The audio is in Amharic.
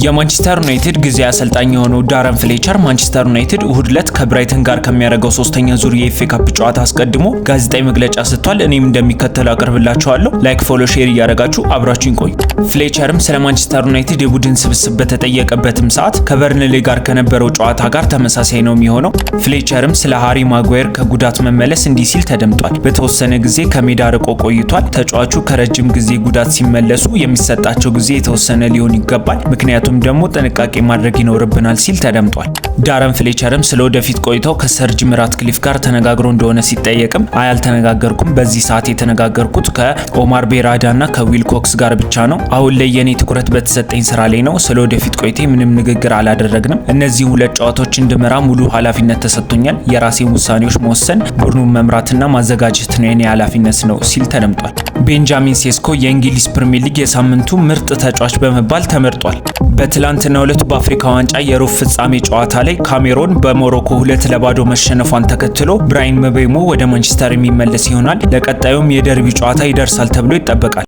የማንቸስተር ዩናይትድ ጊዜያዊ አሰልጣኝ የሆነው ዳረን ፍሌቸር ማንቸስተር ዩናይትድ እሁድ ዕለት ከብራይተን ጋር ከሚያደርገው ሶስተኛ ዙር የኤፍኤ ካፕ ጨዋታ አስቀድሞ ጋዜጣዊ መግለጫ ሰጥቷል። እኔም እንደሚከተለው አቀርብላችኋለሁ። Like፣ follow፣ share እያደረጋችሁ አብራችሁኝ ቆዩ። ፍሌቸርም ስለ ማንቸስተር ዩናይትድ የቡድን ስብስብ በተጠየቀበትም ሰዓት ከበርንሌ ጋር ከነበረው ጨዋታ ጋር ተመሳሳይ ነው የሚሆነው። ፍሌቸርም ስለ ሃሪ ማጓየር ከጉዳት መመለስ እንዲህ ሲል ተደምጧል። በተወሰነ ጊዜ ከሜዳ ርቆ ቆይቷል። ተጫዋቹ ከረጅም ጊዜ ጉዳት ሲመለሱ የሚሰጣቸው ጊዜ የተወሰነ ሊሆን ይገባል፣ ምክንያቱም ደግሞ ጥንቃቄ ማድረግ ይኖርብናል ሲል ተደምጧል። ዳረን ፍሌቸርም ስለ ወደፊት ቆይታው ከሰር ጂም ራትክሊፍ ጋር ተነጋግሮ እንደሆነ ሲጠየቅም አይ አልተነጋገርኩም፣ በዚህ ሰዓት የተነጋገርኩት ከኦማር ቤራዳ እና ከዊል ኮክስ ጋር ብቻ ነው። አሁን ላይ የኔ ትኩረት በተሰጠኝ ስራ ላይ ነው። ስለ ወደፊት ቆይታዬ ምንም ንግግር አላደረግንም። እነዚህ ሁለት ጨዋታዎች እንድመራ ሙሉ ኃላፊነት ተሰጥቶኛል። የራሴን ውሳኔዎች መወሰን፣ ቡድኑን መምራትና ማዘጋጀት ነው የኔ ኃላፊነት ነው ሲል ተደምጧል። ቤንጃሚን ሴስኮ የእንግሊዝ ፕሪሚየር ሊግ የሳምንቱ ምርጥ ተጫዋች በመባል ተመርጧል። በትላንትናው ዕለት በአፍሪካ ዋንጫ የሩብ ፍጻሜ ጨዋታ ላይ ካሜሮን በሞሮኮ 2-0 መሸነፏን ተከትሎ ብራይን ምቤሞ ወደ ማንቸስተር የሚመለስ ይሆናል። ለቀጣዩም የደርቢ ጨዋታ ይደርሳል ተብሎ ይጠበቃል።